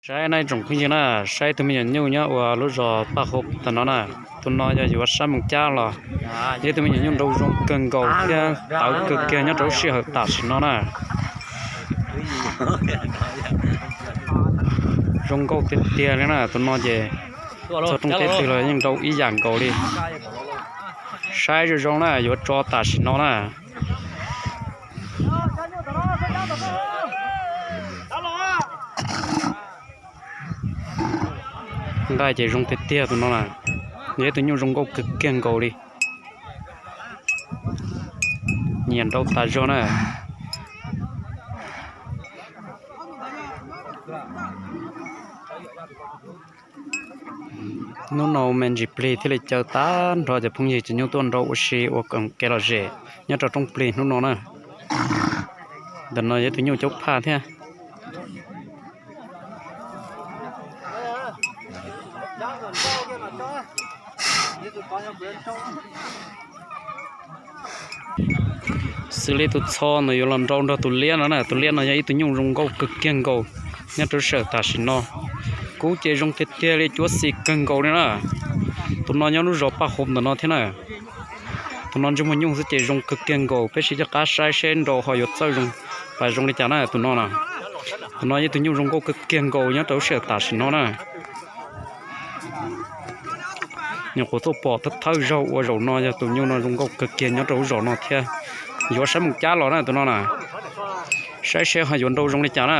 Saib na tsoom phooj ywg na, saib tus me nyuam nyuj nyob ua lub zos Paj Hub tam no na. Tus no yog yuav sab moos cab los yog ib tug me nyuam nyuj nrau zoo kawg nkaus thiab tawv kawg kiag nyob rau lub sij hawm tam sim no na. Zoo nkauj tiag tiag li na, tus no ces txog rooj teb twg los yeej nrau ib yam nkaus li. Saib zoo zoo na, yuav tso tam sim no na. Nqaij ces zoo tiag tiag tus no na, yog ib tug nyuj zoo nkauj kawg kiag nkaus li. Nyiam nrau tas zog na. Hnub no me ntsis plig thiaj li caw tag nrho cov phooj ywg cov nyuj tuaj nrau ua si ua kev lom zem nyob rau rooj plig hnub no na. Ntawm no yog tus nyuj caub phaj thiab. Xws li tus txho no yuav los nrau nrog tus liab no na, tus liab no yog ib tug nyuj zoo nkauj kawg kiag nkaus nyob rau sij hawm tam sim no. Kub ces zoo tiag tiag li, cuab xis kawg nkaus li na. Tus no nyob lub zos Paj Hub ntawm no thiab na. Tus no ntsej muag nyuj xwb ces zoo kawg kiag nkaus, peb sib coj qab saib seb nrau ho yuav txawj zoo pas zoo li cas na tus no na. Tus no yog ib tug nyuj zoo nkauj kawg kiag nkaus nyob rau lub sij hawm tam sim no na. Nyuam qhuav tuaj pom thawj thawj zaug ua zaum no yog tus nyuj no zoo nkauj kawg kiag nyob rau lub zos no thiab. Yuav sab moos cab los na tus no na. Saib seb ho yuav nrau zoo li cas na.